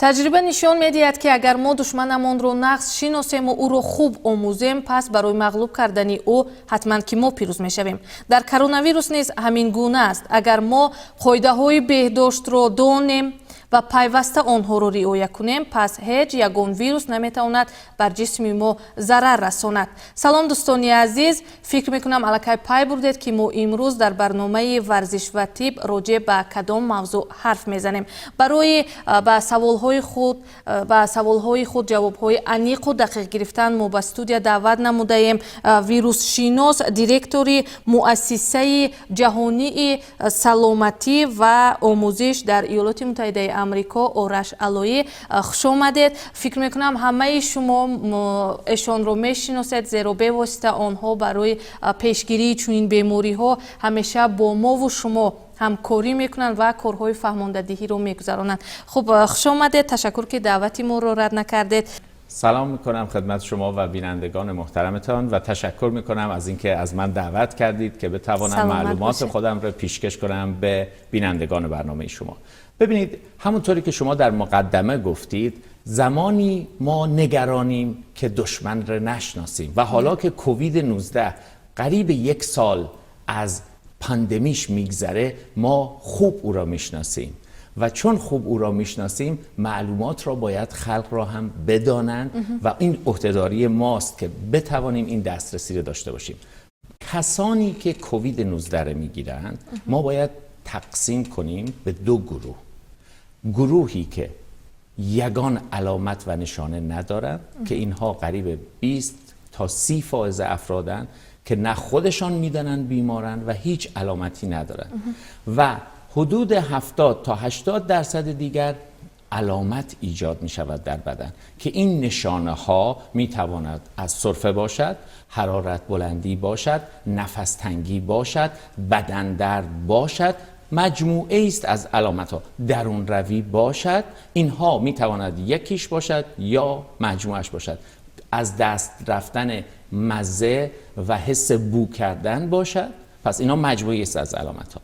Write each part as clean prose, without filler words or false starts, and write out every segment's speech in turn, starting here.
Таҷриба нишон медиҳад, ки агар мо душманамонро нағз шиносему ӯро хуб омӯзем, пас барои мағлуб кардани ӯ ҳатман ки мо пирӯз мешавем. Дар коронавирус низ ҳамин гуна аст. Агар мо қоидаҳои беҳдоштро донем ва пайваста онҳоро риоя кунем, пас ҳеҷ ягон вирус наметавонад бар ҷисми мо зарар расонад. Салом, дӯстони азиз! Фикр мекунам, аллакай пай бурдед, ки мо имрӯз дар барномаи «Варзиш ва тиб» роҷеъ ба кадом мавзӯъ ҳарф мезанем. Барои ба саволҳои худ ҷавобҳои аниқу дақиқ гирифтан мо ба студия даъват намудаем вирусшинос, директори Муассисаи ҷаҳонии саломатӣ ва омӯзиш дар Иёлоти Муттаҳидаи Амрико Ораш Алоӣ. Хуш омадед! Фикр мекунам, ҳамаи шумо эшонро мешиносед, зеро бевосита онҳо барои пешгирии чунин бемориҳо ҳамеша бо мову шумо ҳамкорӣ мекунанд ва корҳои фаҳмондадиҳиро мегузаронанд. Хуб, хуш омадед, ташаккур, ки даъвати моро рад накардед. سلام میکنم خدمت شما و بینندگان محترمتان و تشکر میکنم از اینکه از من دعوت کردید که بتوانم معلومات خودم را پیشکش کنم به بینندگان برنامه شما. ببینید، همونطوری که شما در مقدمه گفتید، زمانی ما نگرانیم که دشمن را نشناسیم و حالا که کووید 19 قریب یک سال از پاندمیش میگذره، ما خوب او را میشناسیم و چون خوب او را میشناسیم، معلومات را باید خلق را هم بدانند و این عهدهداری ماست که بتوانیم این دسترسی را داشته باشیم. کسانی که کووید 19 را میگیرند، ما باید تقسیم کنیم به دو گروه: گروهی که یگان علامت و نشانه ندارند که اینها قریب 20 تا 30 فایز افرادند که نه خودشان میدانند بیمارند و هیچ علامتی ندارند و حدود 70 تا 80٪ دیگر علامت ایجاد می شود در بدن که این نشانه ها می تواند از سرفه باشد، حرارت بلندی باشد، نفس تنگی باشد، بدن درد باشد، مجموعه است از علامت ها، درون روی باشد. اینها می تواند یکیش باشد یا مجموعش باشد، از دست رفتن مزه و حس بو کردن باشد. پس اینا مجموعه است از علامت ها.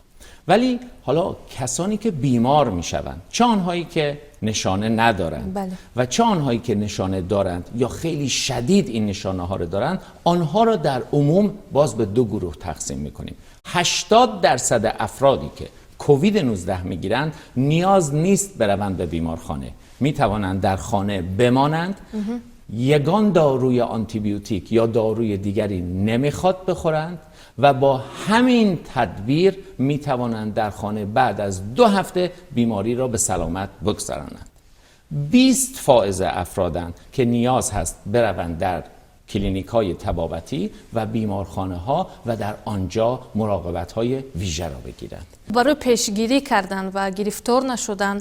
ولی حالا کسانی که بیمار میشوند، چه آنهایی که نشانه ندارند و چه آنهایی که نشانه دارند یا خیلی شدید این نشانه ها رو دارند، آنها را در عموم باز به دو گروه تقسیم میکنیم. 80٪ افرادی که کووید 19 میگیرند، نیاز نیست بروند به بیمارخانه، میتوانند در خانه بمانند، یگان داروی آنتیبیوتیک یا داروی دیگری نمیخواد بخورند و با همین تدبیر میتوانند در خانه بعد از 2 هفته بیماری را به سلامت بگذرانند. 20 فائز افرادند که نیاز هست بروند در کلینیک های طبابتی و بیمارخانه ها و در آنجا مراقبت های ویژه را بگیرند. Барои пешгирӣ кардан ва гирифтор нашудан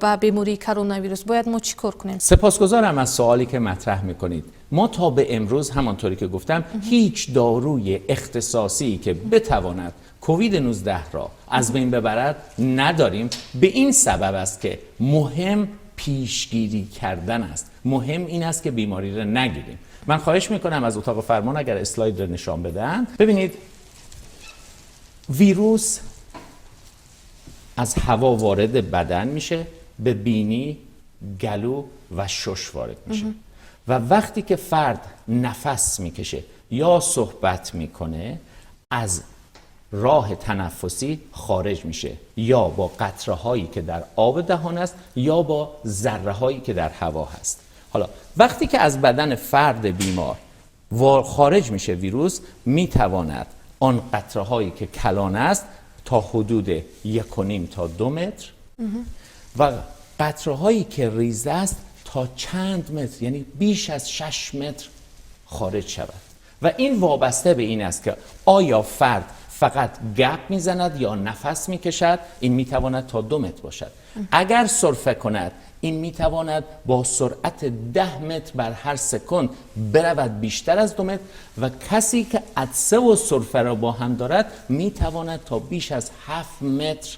ба бемории коронавирус бояд мо чӣ кор кунем? سپاسگزارم از سوالی که مطرح میکنید. ما تا به امروز، همانطوری که گفتم، هیچ داروی اختصاصی که بتواند کووید 19 را از بین ببرد نداریم. به این سبب است که مهم پیشگیری کردن است، مهم این است که بیماری را نگیریم. من خواهش میکنم از اتاق فرمان اگر اسلاید را نشان بدن. ببینید، ویروس از هوا وارد بدن میشه، به بینی، گلو و شش وارد میشه و وقتی که فرد نفس میکشه یا صحبت میکنه، از راه تنفسی خارج میشه، یا با قطره هایی که در آب دهان است یا با ذره هایی که در هوا هست. حالا وقتی که از بدن فرد بیمار خارج میشه ویروس، میتواند آن قطره هایی که کلان است تا حدود 1.5 تا 2 متر و قطره هایی که ریزه است تا چند متر، یعنی بیش از 6 متر خارج شود و این وابسته به این است که آیا فرد فقط گپ میزند یا نفس میکشد. این میتواند تا 2 متر باشد. اگر سرفه کند، این میتواند با سرعت 10 متر بر هر سکند برود، بیشتر از 2 متر و کسی که عطسه و سرفه را با هم دارد، میتواند تا بیش از 7 متر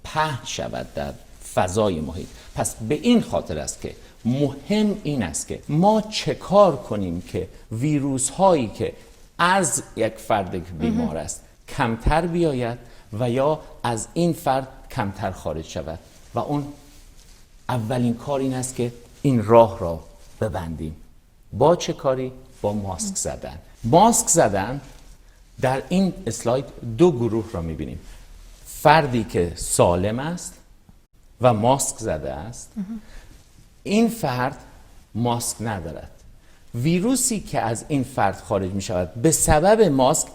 پهن شود در فضای محیط. پس به این خاطر است که مهم این است که ما چه کار کنیم که ویروس هایی که از یک فرد که بیمار است کمتر بیاید و یا از این فرد کمتر خارج شود و اون اولین کار این است که این راه را ببندیم. با چه کاری؟ با ماسک زدن. ماسک زدن در این اسلاید دو گروه را میبینیم: فردی که سالم است و ماسک زده است، این فرد ماسک ندارد. ویروسی که از این فرد خارج می شود به سبب ماسک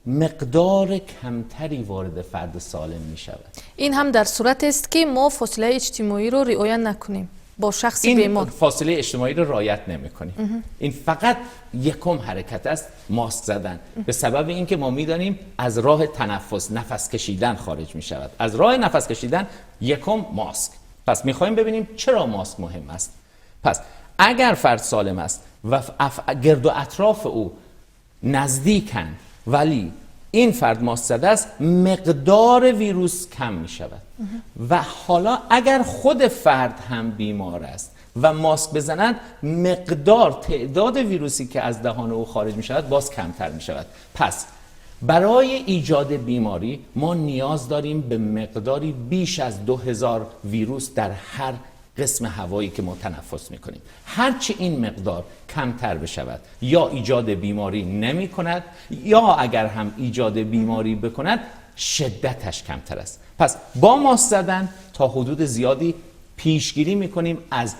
مقدار کمتری وارد فرد سالم می شود. این هم در صورت است که ما فاصله اجتماعی رو رعایت نکنیم با شخص بیمار. فاصله اجتماعی رو رعایت نمی کنیم. این فقط یکم حرکت است، ماسک زدن، به سبب اینکه ما میدانیم از راه تنفس، نفس کشیدن خارج می شود. از راه نفس کشیدن یکم ماسک. پس میخوایم ببینیم چرا ماسک مهم است. پس اگر فرد سالم است و گرد و اطراف او نزدیکند ولی این فرد ماسک زده است، مقدار ویروس کم می شود. و حالا اگر خود فرد هم بیمار است و ماسک بزند، مقدار تعداد ویروسی که از دهان او خارج می شود باز کمتر می شود. پس برای ایجاد بیماری ما نیاز داریم به مقداری بیش از 2000 ویروس در هر قسم هوایی که ما تنفس میکنیم. هرچی این مقدار کمتر بشود یا ایجاد بیماری نمی کند یا اگر هم ایجاد بیماری بکند شدتش کمتر است. پس با ماسک زدن تا حدود زیادی پیشگیری میکنیم از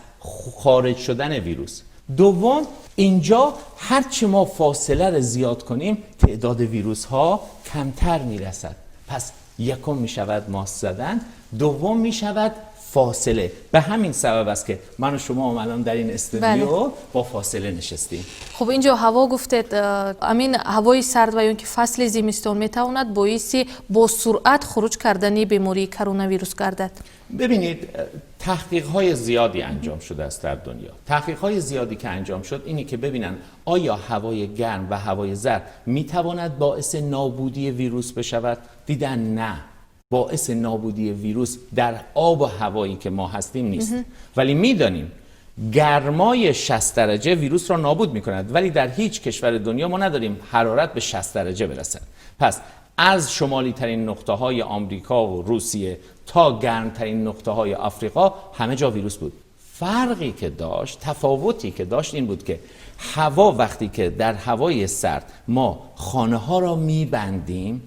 خارج شدن ویروس. دوم، اینجا هرچی ما فاصله رو زیاد کنیم تعداد ویروس ها کمتر میرسد. پس یکم میشود ماسک زدن، دوم میشود فاصله. به همین سبب است که من و شما الان در این استودیو با فاصله نشستیم. خب اینجا هوا گفتید، امین هوای سرد و یا اینکه فصل زمستان میتواند باعث با سرعت خروج کردن بیماری کرونا ویروس گردد. ببینید، تحقیق های زیادی انجام شده است در دنیا. تحقیق های زیادی که انجام شد اینی که ببینن آیا هوای گرم و هوای زرد میتواند باعث نابودی ویروس بشود. دیدن نه، باعث نابودی ویروس در آب و هوایی که ما هستیم نیست. ولی میدانیم گرمای 60 درجه ویروس را نابود میکند، ولی در هیچ کشور دنیا ما نداریم حرارت به 60 درجه برسد. پس از شمالی ترین نقطه های آمریکا و روسیه تا گرمترین نقطه های آفریقا همه جا ویروس بود. فرقی که داشت، تفاوتی که داشت این بود که هوا وقتی که در هوای سرد ما خانه ها را میبندیم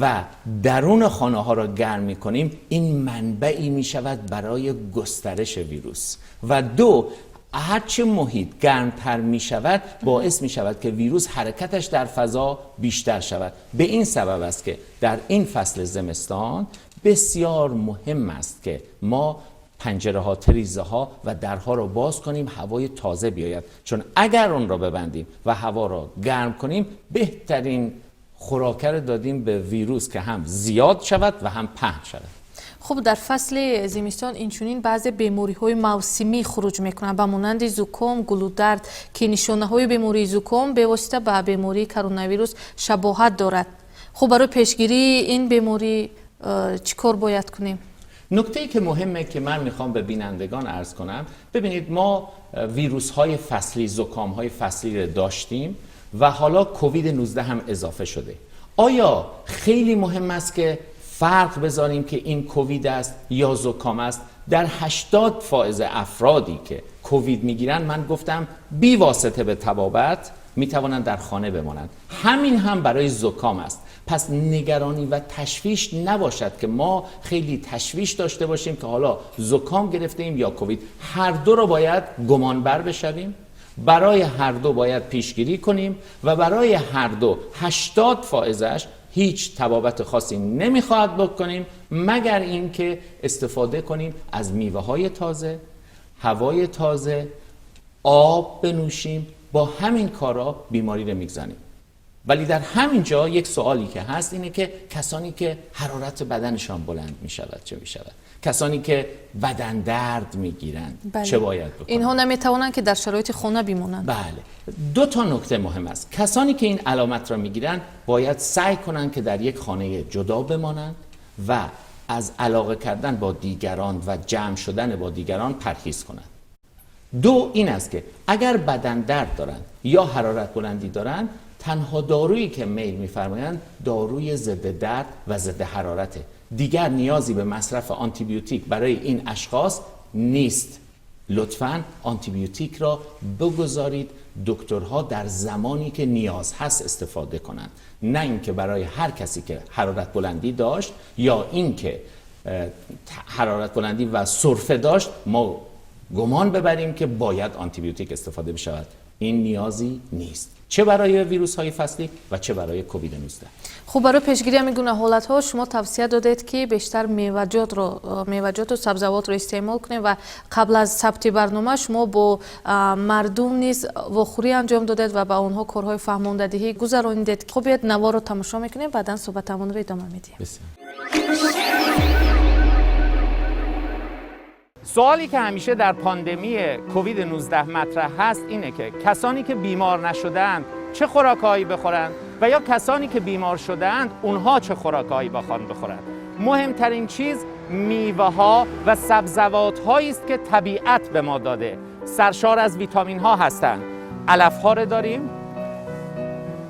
و درون خانه ها را گرم می کنیم، این منبعی می شود برای گسترش ویروس. و دو، هرچه محیط گرمتر می شود باعث می شود که ویروس حرکتش در فضا بیشتر شود. به این سبب است که در این فصل زمستان بسیار مهم است که ما پنجره ها، تریزه ها و درها را باز کنیم، هوای تازه بیاید. چون اگر اون را ببندیم و هوا را گرم کنیم، بهترین خوراکه رو دادیم به ویروس که هم زیاد شود و هم پهن شود. خب در فصل زمستان اینچنین بعضی بیماری های موسمی خروج میکنند، به مانند زکام، گلودرد که نشانه های بیماری زکام به واسطه به بیماری کرونا ویروس شباهت دارد. خب برای پیشگیری این بیماری چیکار باید کنیم؟ نکته‌ای که مهمه که من میخوام به بینندگان عرض کنم، ببینید ما ویروس های فصلی، زکام های فصلی رو داشتیم و حالا کووید 19 هم اضافه شده. آیا خیلی مهم است که فرق بذاریم که این کووید است یا زکام است؟ در 80% افرادی که کووید میگیرن، من گفتم بی واسطه به طبابت میتوانند در خانه بمانند. همین هم برای زکام است. پس نگرانی و تشویش نباشد که ما خیلی تشویش داشته باشیم که حالا زکام گرفتیم یا کووید. هر دو رو باید گمانبر بشویم، برای هر دو باید پیشگیری کنیم و برای هر دو 80% هیچ طبابت خاصی نمیخواهد بکنیم مگر اینکه استفاده کنیم از میوه های تازه، هوای تازه، آب بنوشیم. با همین کارا بیماری رو میگذانیم. ولی در همین جا یک سوالی که هست اینه که کسانی که حرارت بدنشان بلند میشود چه میشود؟ کسانی که بدن درد میگیرند بله. چه باید بکنند؟ اینها نمیتوانند که در شرایط خانه بمانند. بله، دو تا نکته مهم است. کسانی که این علامت را میگیرند باید سعی کنند که در یک خانه جدا بمانند و از علاقه کردن با دیگران و جمع شدن با دیگران پرهیز کنند. دو این است که اگر بدن درد دارند یا حرارت بلندی دارند، تنها دارویی که میل می‌فرمایند داروی ضد درد و ضد حرارته. دیگر نیازی به مصرف آنتیبیوتیک برای این اشخاص نیست. لطفاً آنتیبیوتیک را بگذارید دکترها در زمانی که نیاز هست استفاده کنند، نه اینکه برای هر کسی که حرارت بلندی داشت یا اینکه حرارت بلندی و سرفه داشت ما گمان ببریم که باید آنتیبیوتیک استفاده بشود. این نیازی نیست، چه برای ویروس های فصلی و چه برای کووید 19. Хуб, барои пешгирии ҳамин гуна ҳолатҳо шумо тавсия додед, ки бештар меваҷоту сабзавотро истеъмол кунем ва қабл аз сабти барнома шумо бо мардум низ вохӯрӣ анҷом додед ва ба онҳо корҳои фаҳмондадиҳӣ гузаронидед. Хуб, биёед, наворро тамошо мекунем, баъдан суҳбатамонро идома медиҳем. سوالی که همیشه در پاندمی کووید 19 مطرح هست اینه که کسانی که بیمار نشدند چه خوراکهایی بخورند و یا کسانی که بیمار شدند اونها چه خوراکهایی بخوان بخورند. مهمترین چیز میوه ها و سبزوات هایی است که طبیعت به ما داده. سرشار از ویتامین ها هستند. علف ها رو داریم،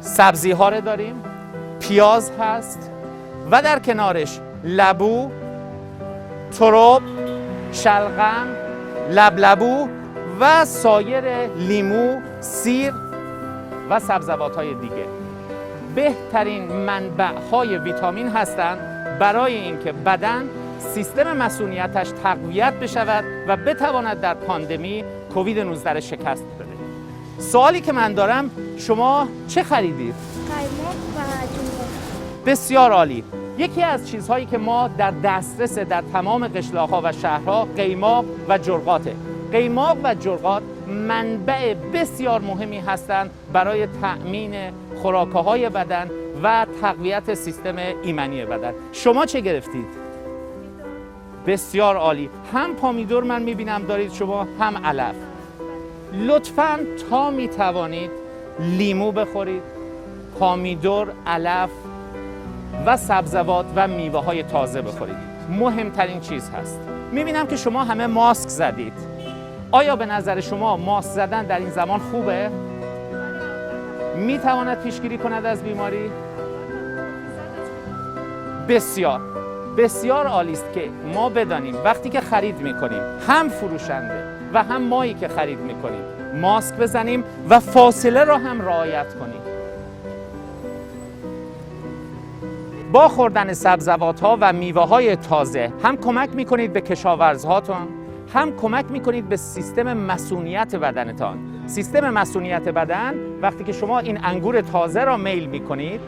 سبزی ها رو داریم، پیاز هست و در کنارش لبو، ترب، شلغم، لبلبو و سایر لیمو، سیر و سبزوات های دیگه. بهترین منبع های ویتامین هستند برای اینکه بدن سیستم مسئولیتش تقویت بشود و بتواند در پاندمی کووید 19 را شکست بده. سوالی که من دارم، شما چه خریدید؟ قیماق و جوجه. بسیار عالی. یکی از چیزهایی که ما در دسترس در تمام قشلاق‌ها و شهرها قیماق و جرقاته. قیماق و جرقات منبع بسیار مهمی هستند برای تأمین خوراک‌های بدن و تقویت سیستم ایمنی بدن. شما چه گرفتید؟ بسیار عالی. هم پامیدور من میبینم دارید شما، هم علف. لطفاً تا میتوانید لیمو بخورید، پامیدور، علف و سبزوات و میوه های تازه بخورید. مهمترین چیز هست. میبینم که شما همه ماسک زدید. آیا به نظر شما ماسک زدن در این زمان خوبه؟ میتواند پیشگیری کند از بیماری؟ بسیار بسیار عالی است که ما بدانیم وقتی که خرید میکنیم، هم فروشنده و هم مایی که خرید میکنیم، ماسک بزنیم و فاصله را هم رعایت کنیم. با خوردن سبزوات ها و میوه های تازه هم کمک میکنید به کشاورزهاتون، هم کمک میکنید به سیستم مسئولیت بدنتان. سیستم مسئولیت بدن وقتی که شما این انگور تازه را میل میکنید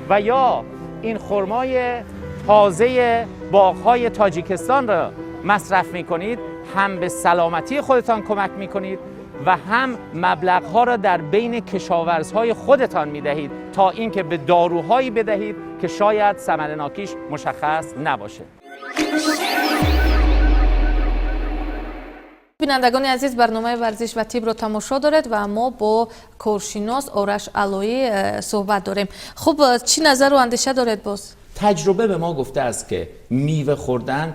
و یا این خرمای تازه باغ‌های تاجیکستان را مصرف میکنید، هم به سلامتی خودتان کمک میکنید و هم مبلغ‌ها را در بین کشاورزهای خودتان میدهید تا اینکه به داروهایی بدهید که شاید ثمرناکیش مشخص نباشه. Бинандагони азиз, барномаи варзиш ва тибро тамошо доред ва мо бо коршинос Ораш Алоӣ суҳбат дорем. Хуб, чӣ назару андеша доред боз? تجربه به ما گفته است که میوه خوردن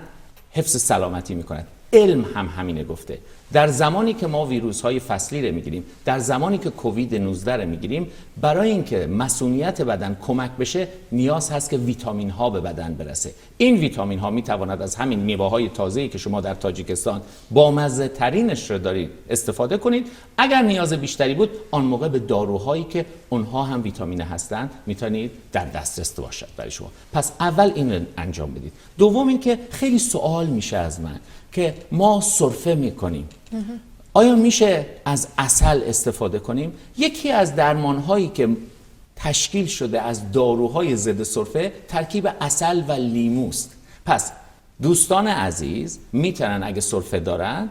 حفظ سلامتی میکند. علم هم همینه گفته. در زمانی که ما ویروس های فصلی رو میگیریم، در زمانی که کووید 19 رو میگیریم، برای اینکه مسئولیت بدن کمک بشه نیاز هست که ویتامین ها به بدن برسه. این ویتامین ها میتواند از همین میوه های تازه‌ای که شما در تاجیکستان با مزه ترینش رو دارید استفاده کنید. اگر نیاز بیشتری بود آن موقع به داروهایی که اونها هم ویتامین هستند میتونید در دسترس باشد برای شما. پس اول این رو انجام بدید. دوم اینکه خیلی سوال میشه از من که ما سرفه میکنیم، آیا میشه از عسل استفاده کنیم؟ یکی از درمانهایی که تشکیل شده از داروهای ضد سرفه ترکیب عسل و لیموست. پس دوستان عزیز میتونن اگه سرفه دارن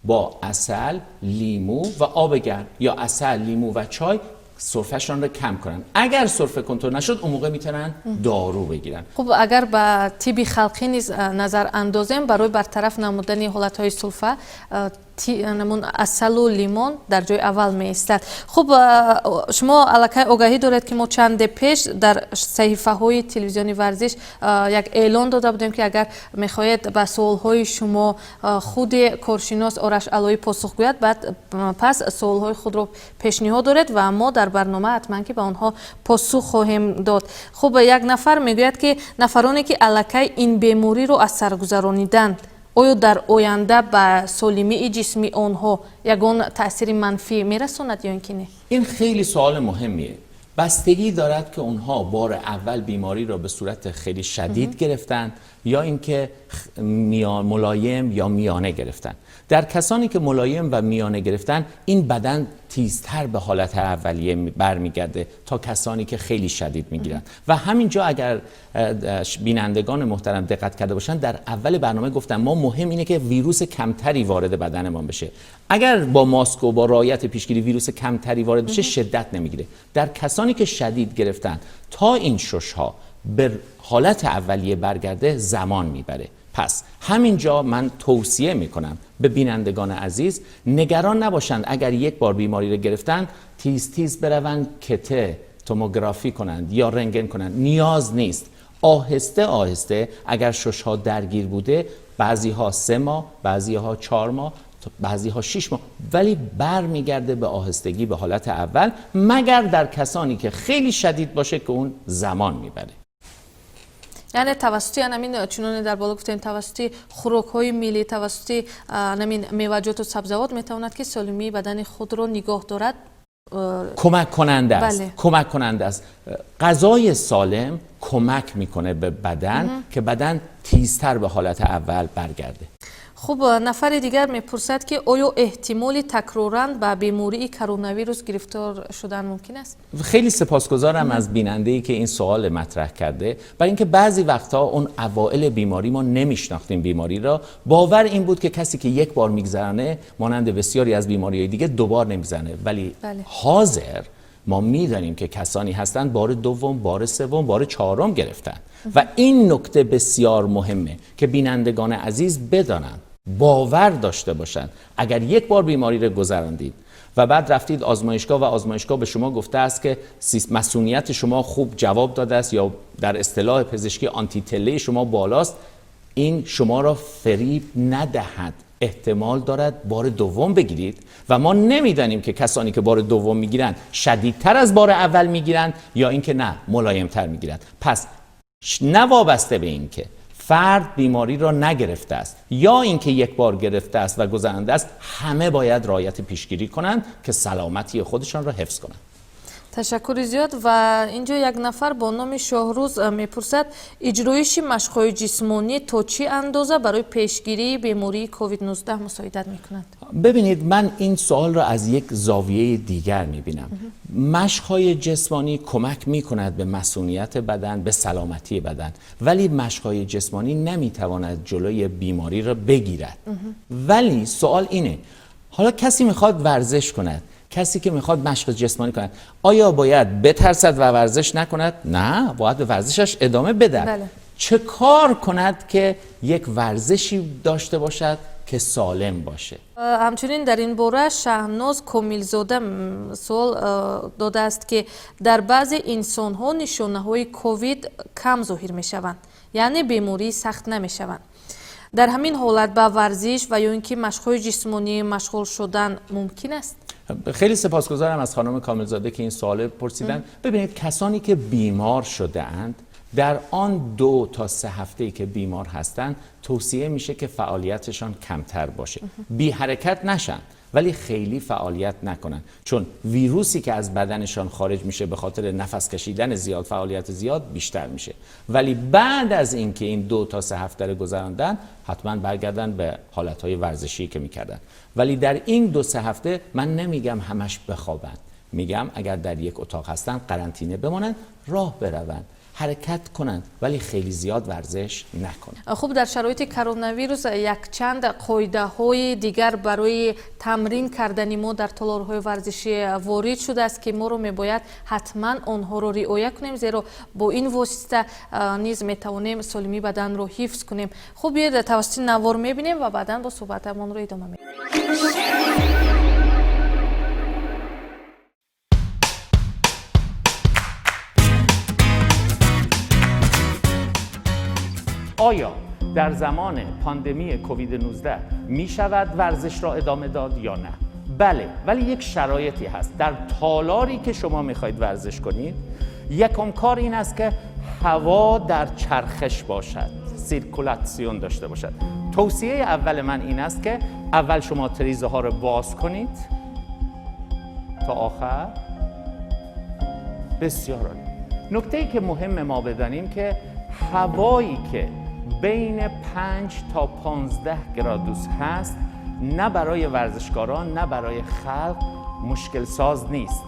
با عسل، لیمو و آب گرم یا عسل، لیمو و چای سرفه‌شان رو کم کنن. اگر سرفه کنترل نشد اون موقع میتونن دارو بگیرن. خب اگر به طب خلقی نیز نظر اندازیم، برای برطرف نمودن حالت‌های سلفه عسل و لیمون در جای اول می ایستد. خب شما аллакай огаҳӣ доред, ки мо чанде пеш дар саҳифаҳои телевизиони варзиш як эълон дода будем, ки агар мехоҳед ба суолҳои шумо худи коршинос Ораш Алоӣ посух гӯяд, баъд пас суолҳои худро пешниҳод доред ва мо дар барнома ҳатман ки ба онҳо посух хоҳем дод. Хуб, як нафар мегӯяд, ки нафароне ки аллакай ин бемориро аз сар гузарониданд Оё дар оянда ба солимии ҷисми онҳо ягон таъсири манфӣ мерасонад ё ин ки не? این خیلی سوال مهمیه. بستگی دارد که اونها بار اول بیماری را به صورت خیلی شدید گرفتن یا اینکه ملایم یا میانه گرفتن. در کسانی که ملایم و میانه گرفتن، این بدن تیزتر به حالت اولیه برمیگرده تا کسانی که خیلی شدید میگیرن. و همینجا اگر بینندگان محترم دقت کرده باشن، در اول برنامه گفتم ما مهم اینه که ویروس کمتری وارد بدنمان بشه. اگر با ماسک و با رعایت پیشگیری ویروس کمتری وارد بشه، شدت نمیگیره. در کسانی که شدید گرفتن، تا این ششها به حالت اولیه برگرده زمان میبره. پس همینجا من توصیه میکنم به بینندگان عزیز، نگران نباشند. اگر یک بار بیماری رو گرفتن، تیز تیز بروند کته توموگرافی کنند یا رنگن کنند. نیاز نیست. آهسته آهسته اگر ششها درگیر بوده، بعضی ها 3 ماه، بعضی ها 4 ماه، بعضی ها 6 ماه، ولی برمیگرده به آهستگی به حالت اول، مگر در کسانی که خیلی شدید باشه که اون زمان میبره. Яъне тавассути анамин, чуноне дар боло гуфтем, тавассути хӯрокҳои миллӣ, тавассути анамин меваҷоту сабзавот метавонад, ки солимии бадани худро нигоҳ дорад. کمک کننده است. کمک کننده است. غذای سالم کمک میکنه به بدن که بدن تیزتر به حالت اول برگرده. Хуб, нафари дигар мепурсад, ки оё эҳтимоли такроран ба бемории коронавирус гирифтор шудан мумкин аст? خیلی سپاسگزارم از بیننده ای که این سوال مطرح کرده، برای اینکه بعضی وقتها اون اوائل بیماری ما نمیشناختیم بیماری را. باور این بود که کسی که یک بار میگذرانه، مانند بسیاری از بیماری دیگه، دوبار نمیزنه، ولی حاضر ما میدانیم که کسانی هستند بار دوم، بار سوم، بار چهارم گرفتن و این نکته بسیار مهمه که بینندگان عزیز بدانند، باور داشته باشند. اگر یک بار بیماری رو گذراندید و بعد رفتید آزمایشگاه و آزمایشگاه به شما گفته است که مصونیت شما خوب جواب داده است یا در اصطلاح پزشکی آنتی شما بالاست، این شما را فریب ندهد. احتمال دارد بار دوم بگیرید و ما نمیدانیم که کسانی که بار دوم میگیرند شدیدتر از بار اول میگیرند یا اینکه نه، ملایمتر میگیرند. پس نه وابسته به اینکه فرد بیماری را نگرفته است یا اینکه یک بار گرفته است و گذرانده است، همه باید رعایت پیشگیری کنند که سلامتی خودشان را حفظ کنند. Ташаккури зиёд. Ва инҷо як нафар бо номи Шоҳрӯз мепурсад, иҷроиши машқҳои ҷисмонӣ то чӣ андоза барои пешгирии бемории COVID-19 мусоидат мекунад? ببینید، من این سوال را از یک زاویه دیگر میبینم. مشق‌های جسمانی کمک میکند به مصونیت بدن، به سلامتی بدن، ولی مشق‌های جسمانی نمیتواند جلوی بیماری را بگیرد. ولی سوال اینه، حالا کسی میخواد ورزش کند، کسی که میخواد مشق جسمانی کند، آیا باید بترسد و ورزش نکند؟ نه، باید به ورزشش ادامه بدهد. چه کار کند که یک ورزشی داشته باشد که سالم باشه؟ Ҳамчунин дар ин бора Шаҳноз Комилзода суол додааст, ки дар баъзе инсонҳо нишонаҳои ковид кам зоҳир мешаванд, яъне бемории сахт намешаванд. Дар ҳамин ҳолат ба варзиш ва ё ин ки машқҳои ҷисмонӣ машғул шудан мумкин аст? خیلی سپاسگزارم از خانم کاملزاده که این سوال پرسیدن. ببینید، کسانی که بیمار شده اند، در آن 2 تا 3 هفته ای که بیمار هستند، توصیه میشه که فعالیتشان کمتر باشه. بی حرکت نشن، ولی خیلی فعالیت نکنن، چون ویروسی که از بدنشان خارج میشه به خاطر نفس کشیدن زیاد، فعالیت زیاد بیشتر میشه. ولی بعد از اینکه این 2 تا 3 هفته رو گذراندن، حتما برگردن به حالتهای ورزشی که میکردن. ولی در این 2-3 هفته من نمیگم همش بخوابند، میگم اگر در یک اتاق هستن، قرنطینه بمانند، راه بروند، حرکت کنند، ولی خیلی زیاد ورزش نکنند. Хуб, дар шароити коронавирус якчанд қоидаҳои дигар барои тамрин кардани мо дар толорҳои варзишӣ ворид шудааст, ки моро мебояд ҳатман онҳоро риоя кунем, зеро бо ин восита низ метавонем солимии баданро ҳифз кунем. Хуб, биёед, тавассути навор мебинем ва баъдан бо суҳбатамонро идома медиҳем. آیا در زمان پاندمی کووید 19 می شود ورزش را ادامه داد یا نه؟ بله، ولی یک شرایطی هست. در تالاری که شما میخواید ورزش کنید، یکم کار این است که هوا در چرخش باشد، سیرکولاسیون داشته باشد. توصیه اول من این است که اول شما تریزه ها رو باز کنید تا آخر. بسیار عالی. نکته ای که مهم ما بدانیم که هوایی که بین 5 تا 15 گرادوس هست نه برای ورزشکاران نه برای خلق مشکل ساز نیست.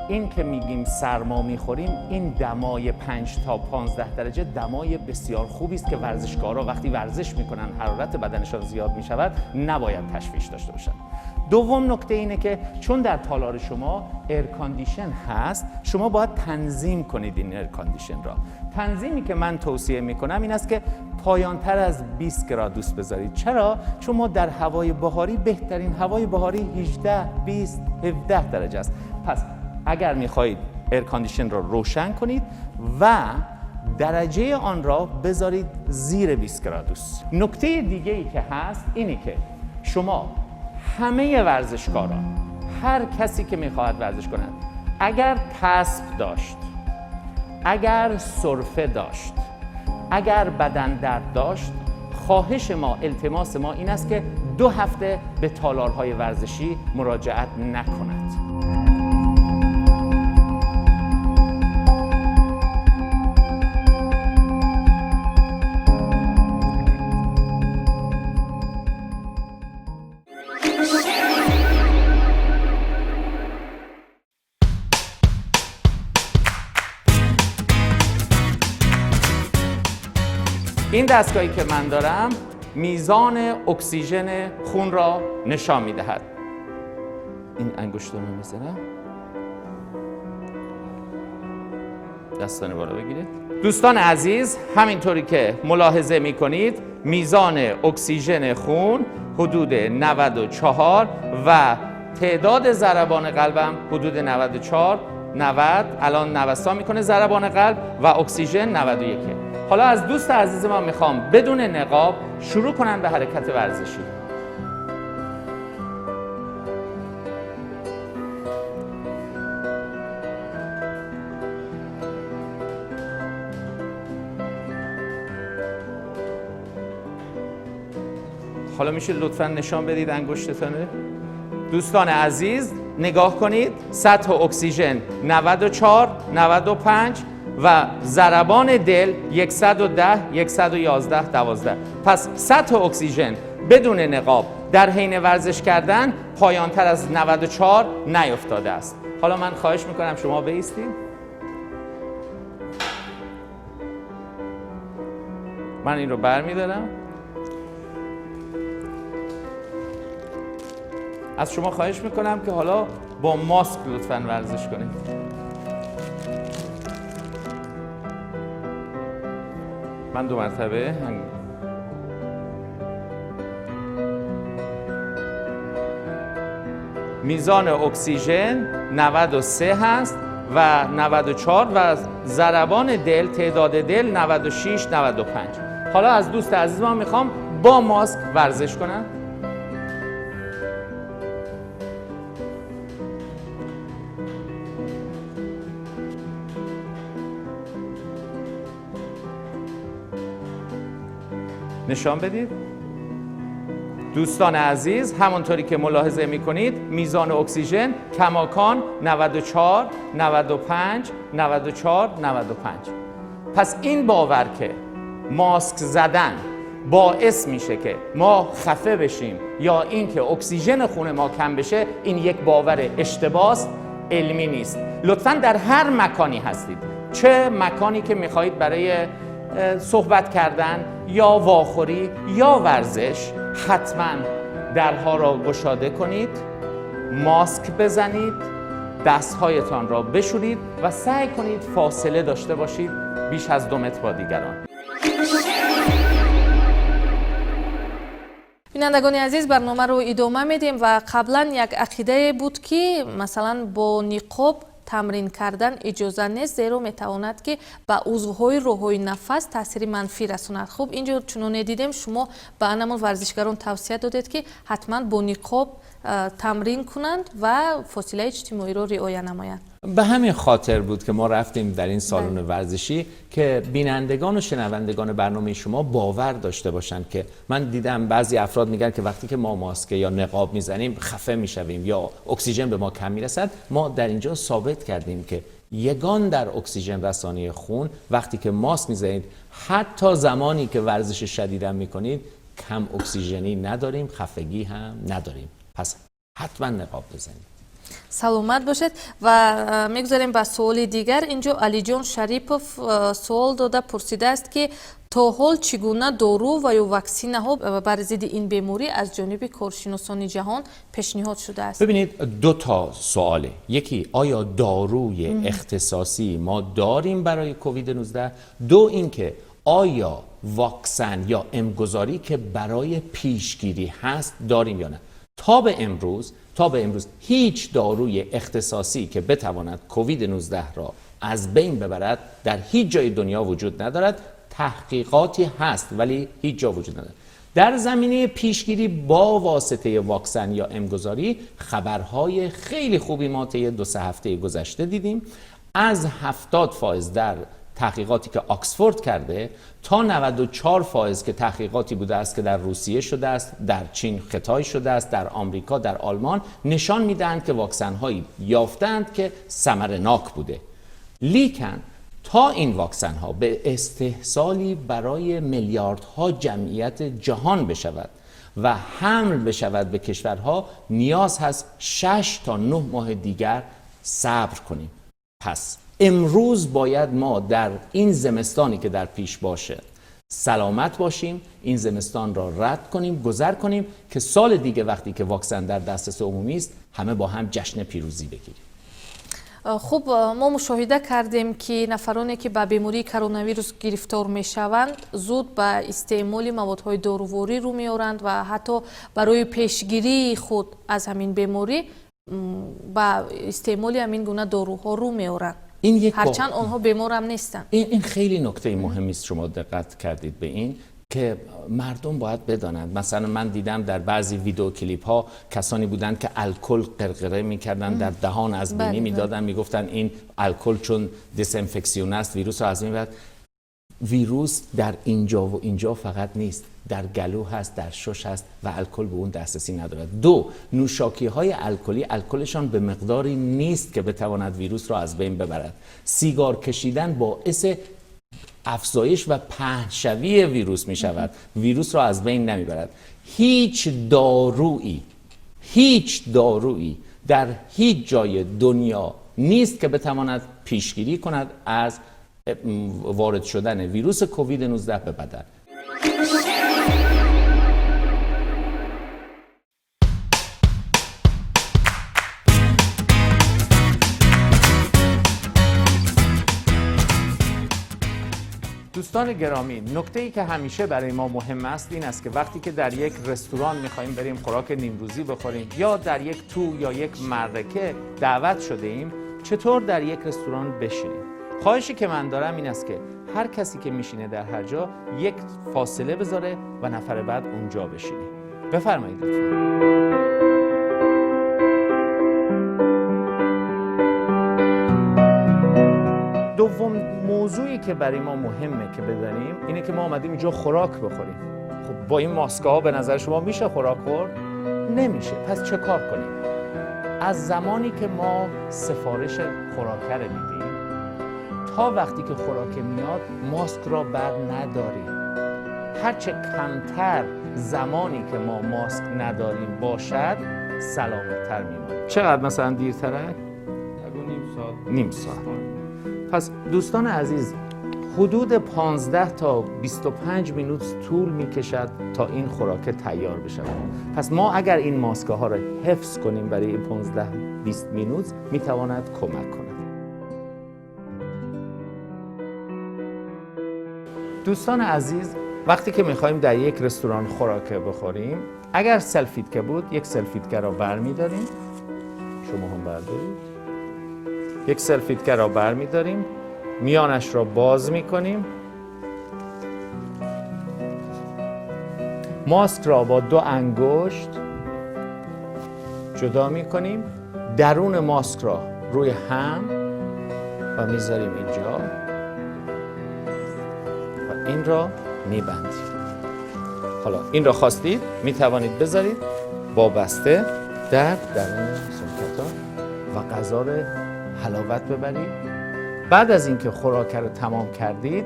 این که میگیم سرما میخوریم، این دمای 5 تا 15 درجه دمای بسیار خوبی است که ورزشکارا وقتی ورزش میکنن حرارت بدنشان زیاد میشود، نباید تشویش داشته باشند. دوم نکته اینه که چون در تالار شما air condition هست، شما باید تنظیم کنید این air condition را. تنظیمی که من توصیه میکنم این است که پایانتر از 20 گرادوس بذارید. چرا؟ چون ما در هوای بهاری، بهترین هوای بهاری 18، 20، 17 درجه است. پس اگر میخواهید air condition را روشن کنید و درجه آن را بذارید زیر 20 گرادوس. نکته دیگه ای که هست اینه که شما همه ورزشکاران، هر کسی که میخواهد ورزش کند، اگر تسب داشت، اگر سرفه داشت، اگر بدن درد داشت، خواهش ما، التماس ما این است که 2 هفته به تالارهای ورزشی مراجعت نکند. این دستگاهی که من دارم میزان اکسیژن خون را نشان می‌دهد. این انگشت رو می‌زنم. دستان بالا بگیرید. دوستان عزیز، همینطوری که ملاحظه می‌کنید میزان اکسیژن خون حدود 94 و تعداد ضربان قلبم حدود 94، 90، الان نوسان می‌کنه ضربان قلب و اکسیژن 91. حالا از دوست عزیز ما میخوام بدون نقاب شروع کنن به حرکت ورزشی. حالا میشه لطفاً نشان بدید انگشتتانه؟ دوستان عزیز نگاه کنید، سطح اکسیژن 94، 95 و ضربان دل 110، 111، 12. پس سطح اکسیژن بدون نقاب در حین ورزش کردن پایان‌تر از 94 نیفتاده است. حالا من خواهش میکنم شما بایستید. من این رو برمی‌دارم. از شما خواهش میکنم که حالا با ماسک لطفاً ورزش کنید. من 2 مرتبه میزان اکسیژن 93 هست و 94 و ضربان دل، تعداد دل 96، 95. حالا از دوست عزیز ما میخوام با ماسک ورزش کنن. نشان بدید. دوستان عزیز، همونطوری که ملاحظه میکنید میزان اکسیژن کماکان 94، 95، 94، 95. پس این باور که ماسک زدن باعث میشه که ما خفه بشیم یا اینکه اکسیژن خون ما کم بشه، این یک باور اشتباهه، علمی نیست. لطفاً در هر مکانی هستید، چه مکانی که میخواهید برای صحبت کردن یا واخوری یا ورزش، حتما درها را گشاده کنید، ماسک بزنید، دستهایتان را بشورید و سعی کنید فاصله داشته باشید بیش از 2 متر با دیگران. бинандагони азиз, барномаро идома медиҳем ва қаблан як ақидае буд, ки масалан бо ниқоб тамрин кардан иҷоза нест, зеро метавонад, ки ба узвҳои роҳҳои нафас таъсири манфӣ расонад. Хуб, инҷо чуноне дидем, шумо ба анамон варзишгарон тавсия додед, ки ҳатман бо ниқоб тамрин кунанд ва фосилаи иҷтимоиро риоя намоянд. به همین خاطر بود که ما رفتیم در این سالن ورزشی که بینندگان و شنوندگان برنامه شما باور داشته باشند که من دیدم بعضی افراد میگن که وقتی که ما ماسک یا نقاب میزنیم خفه میشویم یا اکسیژن به ما کم میرسد. ما در اینجا ثابت کردیم که یگان در اکسیژن رسانی خون وقتی که ماسک میزنید، حتی زمانی که ورزش شدیدم میکنید، کم اکسیژنی نداریم، خفگی هم نداریم. پس حتما نقاب بزنید. Саломат бошед ва мегузарем ба суоли дигар. Инҷо Алиҷон Шарипов суол дода пурсидааст, ки то ҳол чӣ гуна дору ва ё ваксинаҳо бар зидди ин беморӣ аз ҷониби коршиносони ҷаҳон пешниҳод шудааст? ببینید، دو تا سواله. یکی آیا داروی اختصاصی ما داریم برای کووید 19؟ دو اینکه آیا واکسن یا امگذاری که برای پیشگیری هست داریم یا نه. تا به امروز هیچ داروی اختصاصی که بتواند کووید 19 را از بین ببرد در هیچ جای دنیا وجود ندارد. تحقیقاتی هست ولی هیچ جا وجود ندارد. در زمینه پیشگیری با واسطه واکسن یا امگذاری خبرهای خیلی خوبی ما طی 2-3 هفته گذشته دیدیم. از 70 فایز در تحقیقاتی که آکسفورد کرده تا 94 فایز که تحقیقاتی بوده است که در روسیه شده است، در چین ختای شده است، در آمریکا، در آلمان، نشان میدهند که واکسن هایی یافتند که ثمرناک بوده. لیکن تا این واکسن ها به استحصالی برای میلیاردها جمعیت جهان بشود و حمل بشود به کشورها، نیاز هست 6 تا 9 ماه دیگر صبر کنیم. پس امروز باید ما در این زمستانی که در پیش باشه سلامت باشیم، این زمستان را رد کنیم، گذر کنیم که سال دیگه وقتی که واکسن در دسترس عمومی است، همه با هم جشن پیروزی بگیریم. Хуб, мо мушоҳида кардем, ки нафароне, ки ба бемории коронавирус гирифтор мешаванд, зуд ба истеъмоли маводҳои доруворӣ рӯ меоранд ва ҳатто барои пешгирии худ аз ҳамин беморӣ ба истеъмоли ҳамин гуна доруҳо рӯ меоранд. این یک ҳарчанд онҳо беморам нестанд. این خیلی نکته مهمی است. شما دقت کردید به این که مردم باید بدانند. مثلا من دیدم در بعضی ویدیو کلیپ ها کسانی بودند که الکل قرقره میکردن در دهان، از بینی میدادن، میگفتن این الکل چون Desinfektion است ویروس رو از بین میبرد. ویروس در اینجا و اینجا فقط نیست، در گلو هست، در شش هست و الکل به اون دسترسی ندارد. دو، نوشاکی های الکلی الکلشان به مقداری نیست که بتواند ویروس را از بین ببرد. سیگار کشیدن باعث افزایش و پهنشوی ویروس می شود، ویروس را از بین نمیبرد. هیچ دارویی، هیچ دارویی در هیچ جای دنیا نیست که بتواند پیشگیری کند از وارد شدن ویروس کووید 19 به بدن. دوستان گرامی، نکته ای که همیشه برای ما مهم است این است که وقتی که در یک رستوران میخواهیم بریم خوراک نیمروزی بخوریم یا در یک تو یا یک معرکه دعوت شده ایم، چطور در یک رستوران بشینیم. خواهشی که من دارم این است که هر کسی که میشینه در هر جا یک فاصله بذاره و نفر بعد اونجا بشینه. بفرمایید لطفاً. دوم موضوعی که برای ما مهمه که بدانیم اینه که ما آمدیم اینجا خوراک بخوریم. خب با این ماسک به نظر شما میشه خوراک خورد؟ نمیشه. پس چه کار کنیم؟ از زمانی که ما سفارش خوراکه رو میدیم تا وقتی که خوراک میاد ماسک را بر نداریم. هرچه کمتر زمانی که ما ماسک نداریم باشد، سلامتتر میمانیم. چقدر مثلا دیرتره؟ نیم ساعت. نیم ساعت. پس دوستان عزیز، حدود 15 تا 25 Minute طول میکشد تا این خوراک تیار بشود. پس ما اگر این ماسک ها را حفظ کنیم برای 15 20 Minute میتواند کمک کند. دوستان عزیز، وقتی که میخوایم در یک رستوران خوراک بخوریم، اگر Salfit که بود، یک Salfit را برمیداریم. شما هم بردارید. یک Salfit را برمیداریم، میانش را باز میکنیم، ماسک را با دو انگشت جدا میکنیم، درون ماسک را روی هم و میذاریم اینجا و این را میبندیم. حالا این را خواستید میتوانید بذارید با بسته در درون سمکتان و غذا رو حلاوت ببرید. بعد از اینکه خوراک رو تمام کردید،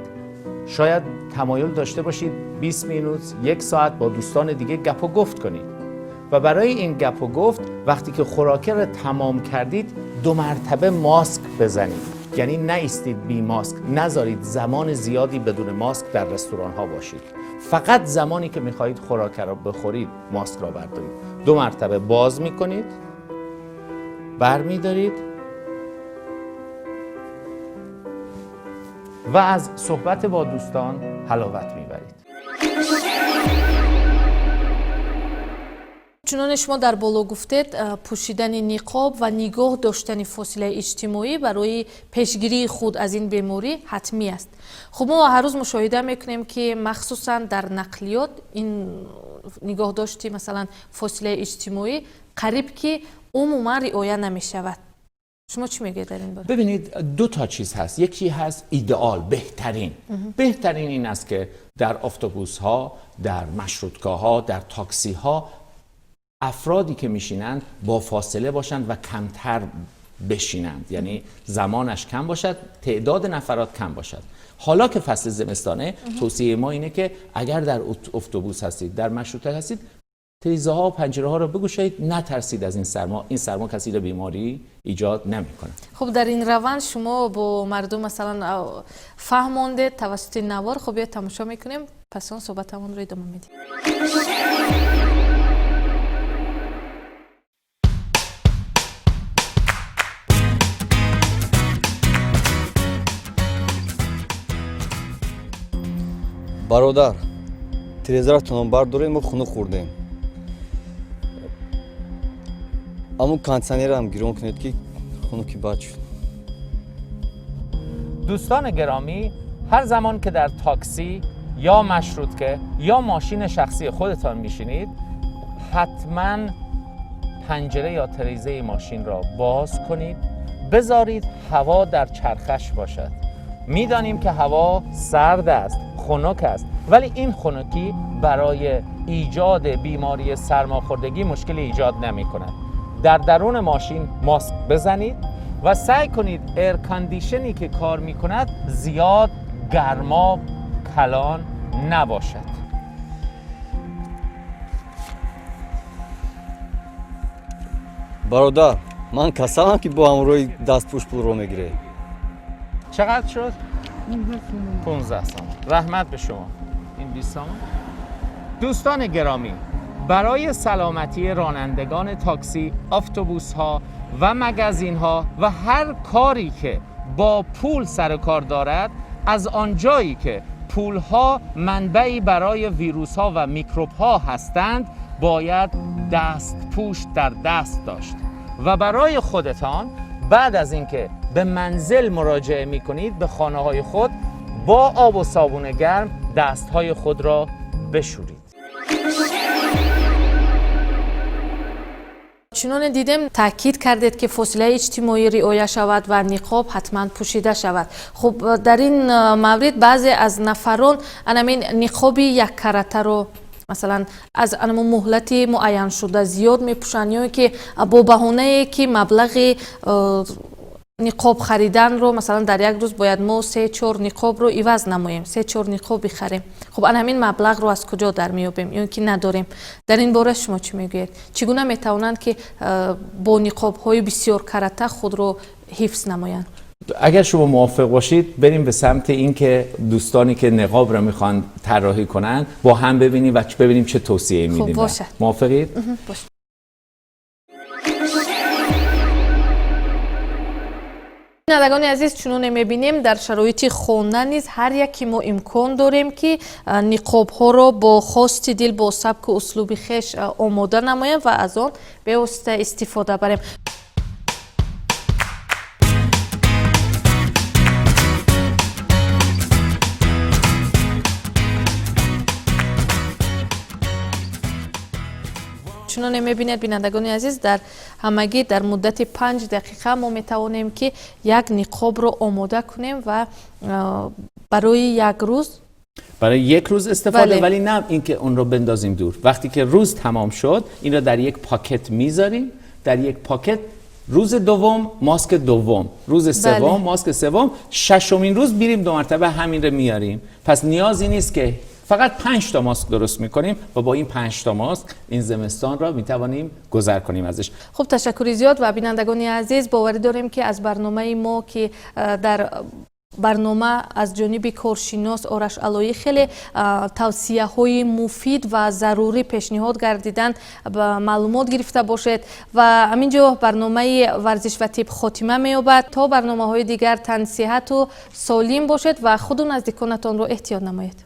شاید تمایل داشته باشید 20 minute، یک ساعت با دوستان دیگه گپ و گفت کنید و برای این گپ و گفت وقتی که خوراک رو تمام کردید 2 مرتبه ماسک بزنید، یعنی نایستید بی ماسک، نذارید زمان زیادی بدون ماسک در رستوران ها باشید. فقط زمانی که میخواهید خوراک را بخورید ماسک را بردارید. 2 مرتبه باز میکنید، برمیدارید و از صحبت با دوستان حلاوت میبرید. чуноне шумо дар боло гуфтед, пӯшидани ниқоб ва нигоҳ доштани фосилаи иҷтимоӣ барои пешгирии худ аз ин беморӣ ҳатмӣ аст. Хуб, мо ҳар рӯз мушоҳида мекунем, ки махсусан дар нақлиёт ин нигоҳдошти масалан фосилаи иҷтимоӣ қариб ки умуман риоя намешавад. شما چی میگید در این باره؟ ببینید، 2 تا چیز هست. یکی هست ایدئال، بهترین. بهترین این است که در اتوبوس ها، در مشروطگاه ها، در تاکسی ها افرادی که میشینند با فاصله باشند و کمتر بشینند، یعنی زمانش کم باشد، تعداد نفرات کم باشد. حالا که فصل زمستانه، توصیه ما اینه که اگر در اتوبوس هستید، در مشروطه هستید، تریزه ها و پنجره ها رو بگشایید، نترسید از این سرما. این سرما کسی رو بیماری ایجاد نمیکنه. خب، در این روند شما با مردم مثلا فهموندید توسط نوار. خب، یه تماشا میکنیم، پس آن صحبتمون رو ادامه میدیم. Бародар, тирезаратонам бардоред, мо хунук хӯрдем. Аммо кондитсионерам гирон кунед, ки хунуки бад шуд. دوستان گرامی، هر زمان که در تاکسی یا مشروطه یا ماشین شخصی خودتان میشینید، حتما پنجره یا تریزه ماشین را باز کنید، بذارید هوا در چرخش باشد. میدانیم که هوا سرد است، خنک است، ولی این خنکی برای ایجاد بیماری سرماخوردگی مشکلی ایجاد نمی کند. در درون ماشین ماسک بزنید و سعی کنید air condition ی که کار می کند زیاد گرما کلان نباشد. Бародар, ман касалам, ки бо ҳамроҳи дастпӯш пулро мегиред? چقدر شد؟ 15 سامان. رحمت به شما. این 20 سامان. دوستان گرامی، برای سلامتی رانندگان تاکسی، اتوبوس ها و مگزین ها و هر کاری که با پول سر و کار دارد، از آنجایی که پول ها منبعی برای ویروس ها و میکروب ها هستند، باید دست پوش در دست داشت و برای خودتان بعد از اینکه به منزل مراجعه می کنید، به خانه های خود، با آب و صابون گرم دست های خود را بشورید. Чуноне дидем, таъкид кардед, ки фосилаи иҷтимоӣ риоя шавад ва ниқоб ҳатман пӯшида шавад. Хуб, дар ин маврид баъзе аз нафарон анамин ниқоби яккаратаро масалан аз анамо муҳлати муайяншуда зиёд мепӯшанд ё ки бо баҳонае ки маблағи ниқоб хариданро, масалан, дар як рӯз бояд мо 3-4 ниқобро иваз намоем, 3-4 ниқоб бихарем. Хуб, ана ҳамин маблағро аз куҷо дар меёбем ё ки надорем? Дар ин бора шумо чӣ мегӯед? Чӣ гуна метавонанд, ки бо ниқобҳои бисёркарата худро ҳифз намоянд? اگر شما موافق باشید، بریم به سمت اینکه دوستانی که نقاب را میخوان طراحی کنن با هم ببینیم و ببینیم چه توصیه میدیم. باشه. موافقید؟ باشه. Бинандагони азиз, чуноне мебинем, дар шароити хона низ ҳар яки мо имкон дорем, ки ниқобҳоро бо хости дил, бо сабку услуби хеш омода намоем ва аз он бевосита истифода барем. Чуноне Чуноне мебинед, бинандагони азиз, дар ҳамагӣ дар муддати 5 дақиқа мо метавонем, ки як ниқобро омода кунем ва барои як рӯз. برای یک روز استفاده. بله. ولی نه اینکه اون رو بندازیم دور. وقتی که روز تمام شد، این رو در یک پاکت میذاریم. در یک پاکت، روز دوم ماسک دوم، روز سوم ماسک سوم، ششمین روز میریم دو مرتبه همین رو میاریم. پس نیازی نیست که فقط 5 تا ماسک درست میکنیم و با این 5 تا ماسک این زمستان را میتوانیم گذر کنیم ازش. Хуб, ташаккури зиёд. Ва бинандагони азиз, боварӣ дорем, ки аз барномаи мо, ки дар барнома аз ҷониби коршинос Ораш Алоӣ хеле тавсияҳои муфид ва зарурӣ пешниҳод гардиданд, ба маълумот гирифта бошед. Ва ҳамин ҷо барномаи «Варзиш ва тиб» хотима меёбад. То барномаҳои дигар тансиҳату солим бошед ва худу наздиконатонро эҳтиёт намоед.